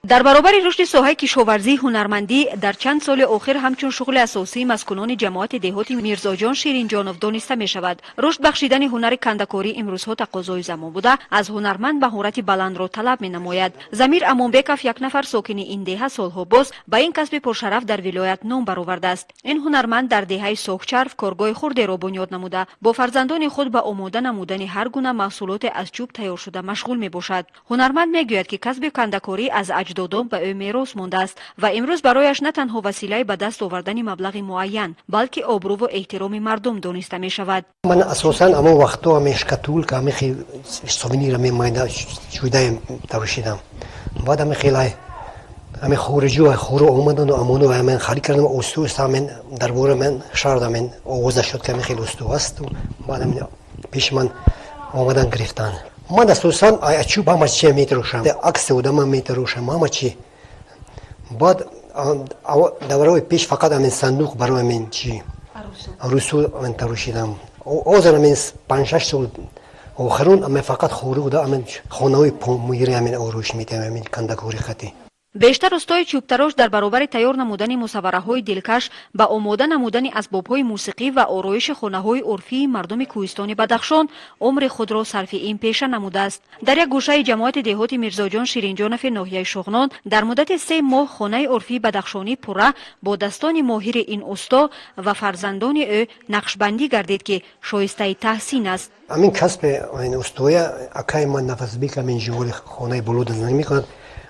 Дар баробари рушди соҳаи кишоварзӣ, ҳунармандӣ дар чанд соли охир ҳамчун шуғли асосии маскунони ҷамоати деҳоти Мирзоҷон Ширинҷонов дониста мешавад. Рушд бахшидани ҳунари кандакорӣ имрӯзҳо тақозои замон буда, аз ҳунарманд маҳорати баландро талаб менамояд. Замир Амонбеков, як нафар сокини ин деҳа, солҳо боз ба ин касби пуршараф дар вилоят ном баровардааст. Ин ҳунарманд дар деҳаи Сохчарф коргоҳи хурдеро бунёд намуда, бо фарзандони худ ба омода намудани ҳар гуна маҳсулоте аз чӯб тайёршуда машғул мебошад. Ҳунарманд мегӯяд, ки касби кандакорӣ аз аҷдодон ба ӯ мерос мондааст ва имрӯз барояш на танҳо василаи ба даст овардани маблағи муайян, балки обрӯву эҳтироми мардум дониста мешавад. Ман асосан ҳамон вақтҳо ҳамин шкатулка, ҳамин хел сувенира мемайда чӯйдаем, тарошидам. Баъд ҳамин хел ҳамин хориҷу хӯро омадану амону ҳамин харид кардам. Усту ҳамин дар бораи ман шаҳр ҳамин овоза шуд, ки ҳамин хел усту ҳасту баъд ҳамин пеши ман омадан гирифтанд. Ман асосан чӯб ҳама чи метарошам, акси одама метарошам, ҳама чи. Баъд давраҳои пеш фақат ҳамин сандуқ барои ҳамин чи арӯсу тарошидам. Ҳозир ҳамин 5-6 сол охирон ҳамин фақат хоруда, ҳамин хонаҳои помири ҳамин ороиш метиҳам, ҳамин кандакори хати. Бештар устои чӯбтарош дар баробари тайёр намудани мусаввараҳои дилкаш ба омода намудани асбобҳои мусиқӣ ва ороиши хонаҳои урфии мардуми кӯҳистони Бадахшон умри худро сарфи ин пеша намудааст. Дар як гӯшаи ҷамоати деҳоти Мирзоҷон Ширинҷонови ноҳияи Шуғнон дар муддати 3 моҳ хонаи урфии бадахшонӣ пурра бо дастони моҳири ин усто ва фарзандони ӯ нақшбандӣ гардид, ки шоистаи таҳсин аст. Ҳамин касби устоя акаи ман Нафасбек, ҳамин ҷивори хонаи болода зиндагӣ мекунад,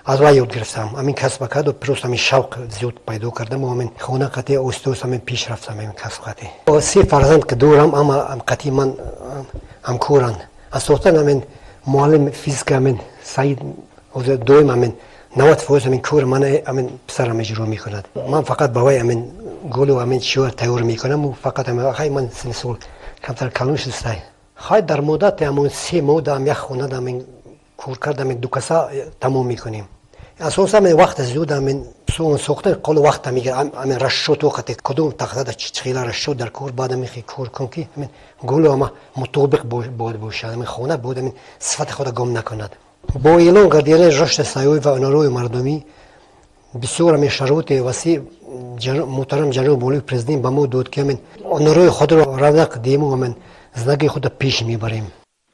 аз вай ёд гирифтам. Ҳамин касба карду просто ҳамин шавқ зиёд пайдо кардам. Ҳамин хона қати оҳиста оҳиста ҳамин пеш рафтам. Ҳамин касб қати се фарзанд ки дорам, ама қати ман ҳамкоранд. Асосан ҳамин муаллим физика, ҳамин Саид, ҳозир доим ҳамин 90% ҳамин кори ман ҳамин писарам иҷро мекунад. Ман фақат ба вай ҳамин гулу ҳамин чиҳо тайёр мекунам. Фақат хай ман сини сол камтар калон шудистай. Хай, дар муддати ҳамон 3 моҳ даам як хона ҳамин кор кардам, ду каса тамом мекунем. Асосан вақт зиёд ҳамин сохтан қол вақта мегирад. Ҳамин расчёт вақте кудом тахтада чихела расчёт дар кор, баъд ҳамин кор кун, ки ҳамин гулу ҳама мутобиқ бояд бошад, ҳамин хона бояд ҳамин сифати худа гум накунад. Бо эълон гардидани рушди сайёҳӣ ва ҳунарҳои мардумӣ бисёр ҳамин шароити васеъ муҳтарам ҷаноби олии президент ба мо дод, ки ҳамин ҳунарҳои худро равнақ диҳему ҳамин зиндагии худро пеш мебарем.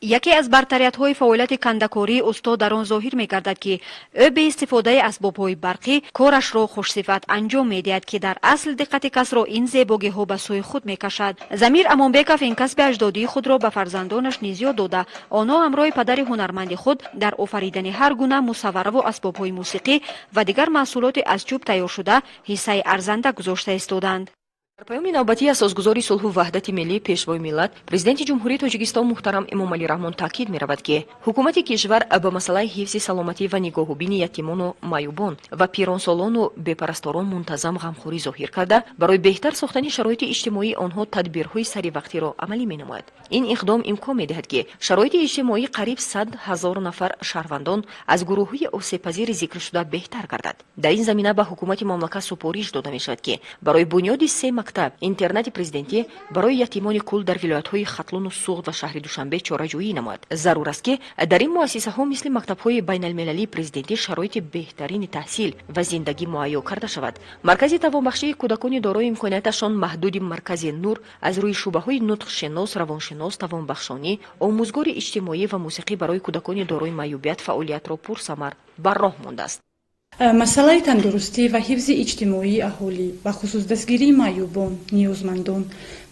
Яке аз бартариятҳои фаъолияти кандакории усто дар он зоҳир мегардад, ки ӯ бе истифодаи асбобҳои барқӣ корашро хушсифат анҷом медиҳад, ки дар асл диққати касро ин зебогиҳо ба сӯи худ мекашад. Замир Амонбеков ин касби аҷдодии худро ба фарзандонаш низ ёд дода. Онҳо ҳамроҳи падари ҳунарманди худ дар офаридани ҳар гуна мусаввараву асбобҳои мусиқӣ ва дигар маҳсулоти аз чӯб тайёршуда ҳиссаи арзанда гузошта истодаанд. Дар паёми навбатии асосгузори сулҳу ваҳдати миллӣ, Пешвои миллат, Президенти Ҷумҳурии Тоҷикистон муҳтарам Эмомалӣ Раҳмон таъкид меравад, ки ҳукумати кишвар ба масъалаи ҳифзи саломатӣ ва нигоҳубини ятимону маъюбон ва пиронсолону бепарасторон мунтазам ғамхорӣ зоҳир карда, барои беҳтар сохтани шароити иҷтимоии онҳо тадбирҳои саривақтиро амалӣ менамояд. Ин иқдом имкон медиҳад, ки шароити иҷтимоии қариб 100 000 нафар шаҳрвандон аз гурӯҳҳои осебпазири зикршуда беҳтар гардад. Дар ин замина ба ҳукумати мамлакат супориш дода мешавад, ки барои бунёди се мактаб интернати президентӣ барои ятимони кул дар вилоятҳои Хатлону Суғд ва шаҳри Душанбе чораҷӯӣ намояд. Зарур аст, ки дар ин муассисаҳо мисли мактабҳои байналмилалии президентӣ шароити беҳтарини таҳсил ва зиндагӣ муҳайё карда шавад. Маркази тавонбахшии кӯдакони дорои имконияташон маҳдуди маркази Нур аз рӯи шӯъбаҳои нутқшинос, равоншинос, тавонбахшонӣ, омӯзгори иҷтимоӣ ва мусиқӣ барои кӯдакони дорои маъюбият фаъолиятро пурсамар бар роҳ мондааст. Масъалаи тандурустӣ ва ҳифзи иҷтимоии аҳолӣ, бахусус дастгирии маъюбон, ниёзмандон,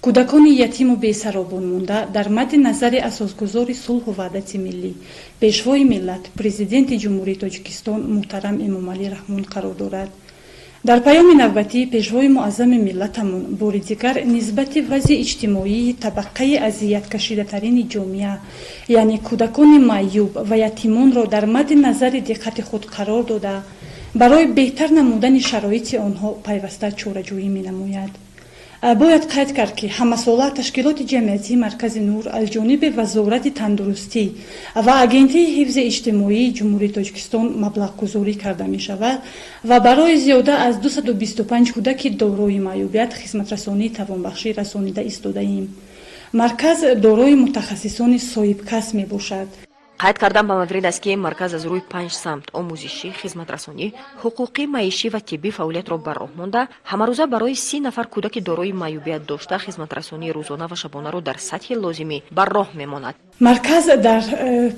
кӯдакони ятиму бесаробон монда дар мадди назари асосгузори сулҳу ваҳдати миллӣ, Пешвои миллат, Президенти Ҷумҳурии Тоҷикистон муҳтарам Эмомалӣ Раҳмон қарор дорад. Дар паёми навбатӣ Пешвои муаззами миллатамон бори дигар нисбати вазъи иҷтимоии табақаи азияткашидатарини ҷомеа, яъне кӯдакони маъюб ва ятимонро дар мадди назари диққати худ қарор дода, барои беҳтар намудани шароити онҳо пайваста чораҷӯӣ менамояд. Бояд қайд кард, ки ҳамасола ташкилоти ҷамъиятии Маркази Нур аз ҷониби Вазорати тандурустӣ ва Агентии ҳифзи иҷтимоии Ҷумҳурии Тоҷикистон маблағгузорӣ карда мешавад ва барои зиёда аз 225 кӯдаки дорои маъюбият хизматрасонии тавонбахшӣ расонида истодаем. Марказ дорои мутахассисони соҳибкасб мебошад. Қайд кардан ба маврид аст, ки марказ аз рӯи панҷ самт: омӯзишӣ, хизматрасонӣ, ҳуқуқӣ, маишӣ ва тиббӣ фаъолиятро бар роҳ монда, ҳамарӯза барои 30 нафар кӯдаки дорои маъюбият дошта хизматрасонии рӯзона ва шабонаро дар сатҳи лозимӣ бар роҳ мемонад. Марказ дар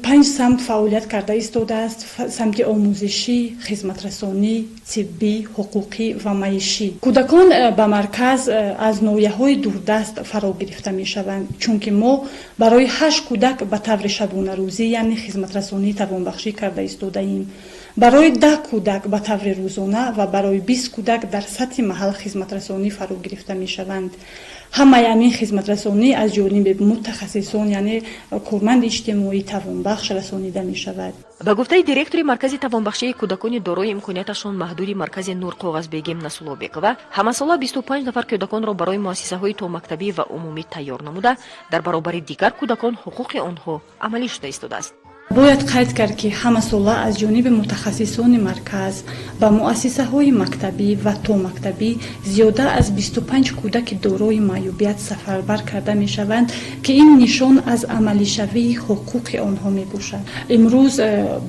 панҷ самт фаъолият карда истодааст: самти омӯзишӣ, хизматрасонӣ, тиббӣ, ҳуқуқӣ ва маишӣ. Кӯдакон ба марказ аз ноҳияҳои дурдаст фаро гирифта мешаванд, чунки мо барои ҳашт кӯдак ба таври шабонарӯзӣ, яъне хизматрасонии тавонбахшӣ карда истодаем, барои 10 кӯдак ба таври рӯзона ва барои 20 кӯдак дар сатҳи маҳал хизматрасонӣ фаро гирифта мешаванд. Ҳамаи ҳамин хизматрасонӣ аз ҷониби мутахассисон, яъне корманди иҷтимоӣ, тавонбахш расонида мешавад. Ба гуфтаи директори маркази тавонбахшии кӯдакони дорои имконияташон маҳдуди маркази Нур Коғазбегим Насуллобекова, ҳамасола 25 нафар кӯдаконро барои муассисаҳои томактабӣ ва умумӣ тайёр намуда, дар баробари дигар кӯдакон ҳуқуқи онҳо амалӣ шуда истодааст. Бояд қайд кард, ки ҳамасола аз ҷониби мутахассисони марказ ба муассисаҳои мактабӣ ва томактабӣ зиёда аз 25 кӯдаки дорои маъюбият сафарбар карда мешаванд, ки ин нишон аз амалишавии ҳуқуқи онҳо мебошад. Имрӯз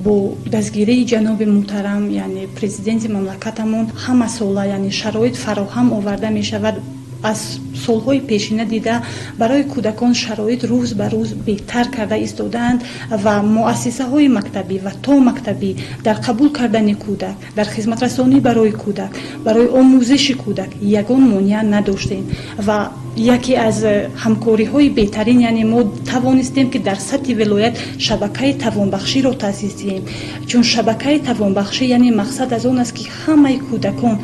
бо дастгирии ҷаноби муҳтарам, яъне президенти мамлакатамон, ҳамасола, яъне шароит фароҳам оварда мешавад. Аз солҳои пешина дида, барои кӯдакон шароит рӯз ба рӯз беҳтар карда истодаанд ва муассисаҳои мактабӣ ва томактабӣ дар қабул кардани кӯдак, дар хизматрасонӣ барои кӯдак, барои омӯзиши кӯдак ягон монеа надоштем. Ва яке аз ҳамкориҳои беҳтарин, яъне мо тавонистем, ки дар сатҳи вилоят шабакаи тавонбахширо таъсис диҳем, чун шабакаи тавонбахшӣ, яъне мақсад аз он аст, ки ҳамаи кӯдакон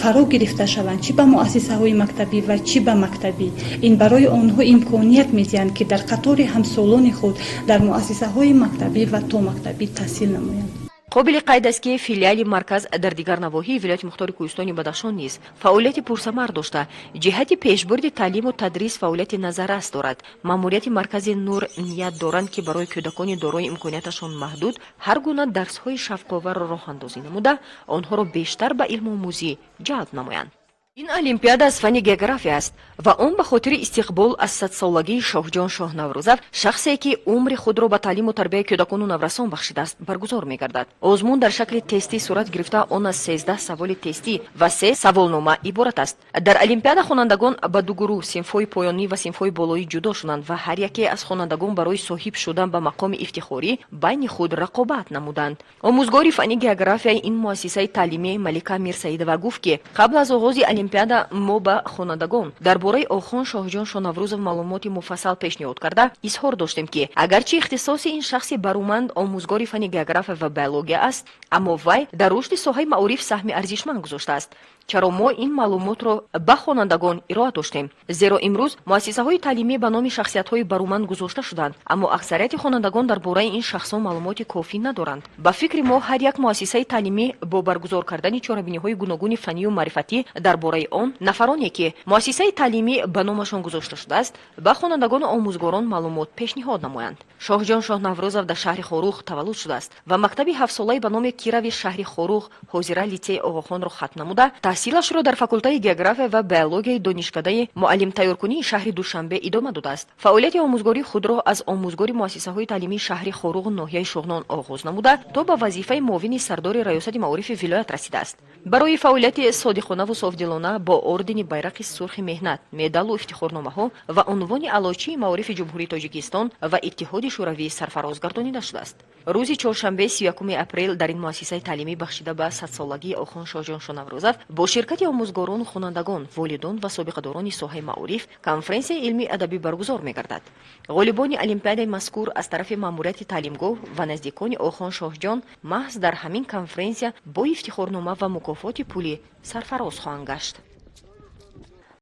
фаро гирифта шаванд, чӣ ба муассисаҳои мактабӣ ва чӣ ба мактабӣ. Ин барои онҳо имконият медиҳанд, ки дар қатори ҳамсолони худ дар муассисаҳои мактабӣ ва томактабӣ таҳсил намоянд. Қобили қайд аст, ки филиали марказ дар дигар навоҳии вилояти мухтори Кӯҳистони Бадахшон низ фаъолияти пурсамар дошта, ҷиҳати пешбурди таълиму тадрис фаъолияти назаррас дорад. Маъмурияти маркази Нур ният доранд, ки барои кӯдакони дорои имконияташон маҳдуд ҳар гуна дарсҳои шавқоварро роҳандозӣ намуда, онҳоро бештар ба илмомӯзӣ ҷалб намоянд. Ин олимпиада аз фанни география аст ва он ба хотири истиқбол аз садсолагии Шоҳҷон Шоҳнаврӯзов, шахсе ки умри худро ба таълиму тарбияи кӯдакону наврасон бахшидааст, баргузор мегардад. Озмун дар шакли тестӣ сурат гирифта, он аз 13 саволи тестӣ ва се саволнома иборат аст. Дар олимпиада хонандагон ба ду гурӯҳ, синфҳои поёнӣ ва синфҳои болоӣ, ҷудо шуданд ва ҳар яке аз хонандагон барои соҳиб шудан ба мақоми ифтихорӣ байни худ рақобат намуданд. Омӯзгори фанни географияи ин муассисаи таълимӣ Малика Мирсаидова гуфт, ки қабл аз оғози олимпиада мо ба хонандагон дар бораи Охун Шоҳҷон Шонаврӯзов маълумоти муфассал пешниҳод карда, изҳор доштем, ки агарчи ихтисоси ин шахси баруманд омӯзгори фанни география ва биология аст, аммо вай дар рушди соҳаи маориф саҳми арзишманд гузоштааст. Чаро мо ин маълумотро ба хонандагон ироа доштем? Зеро имрӯз муассисаҳои таълимӣ ба номи шахсиятҳои баруманд гузошта шуданд, аммо аксарияти хонандагон дар бораи ин шахсон маълумоти кофӣ надоранд. Ба фикри мо, ҳар як муассисаи таълимӣ бо баргузор кардани чорабиниҳои гуногуни фаннию маърифатӣ дар бораи он нафароне, ки муассисаи таълимӣ ба номашон гузошта шудааст, ба хонандагону омӯзгорон маълумот пешниҳод намоянд. Шоҳҷон Шоҳнаврӯзов дар шаҳри Хоруғ таваллуд шудааст ва мактаби ҳафтсолаи ба номи Кирови шаҳри Хоруғ, ҳозира литсеи Оғохонро хатм намуда, таҳсилашро дар факултаи география ва биологияи донишкадаи муаллимтайёркунии шаҳри Душанбе идома додааст. Фаъолияти омӯзгории худро аз омӯзгори муассисаҳои таълимии шаҳри Хоруғу ноҳияи Шуғнон оғоз намуда, то ба вазифаи муовини сардори раёсати маорифи вилоят расидааст. Барои фаъолияти содиқонаву софдилона бо ордени Байрақи Сурхи Меҳнат, медалу ифтихорномаҳо ва унвони Аълочии маорифи Ҷумҳурии Тоҷикистон ва Иттиҳоди Шӯравӣ сарфароз гардонида шудааст. Рӯзи чоршанбе, 31-уми апрел, дар ин муассисаи таълимӣ, бахшида ба садсолагии Охун Шоҳҷон Шонаврӯзов, бо ширкати омӯзгорону хонандагон, волидон ва собиқадорони соҳаи маориф конференсияи илмии адабӣ баргузор мегардад. Ғолибони олимпиадаи мазкур аз тарафи маъмурияти таълимгоҳ ва наздикони Охун Шоҳҷон маҳз дар ҳамин конференсия бо ифтихорнома ва мукофоти пулӣ сарфароз хоҳанд гашт.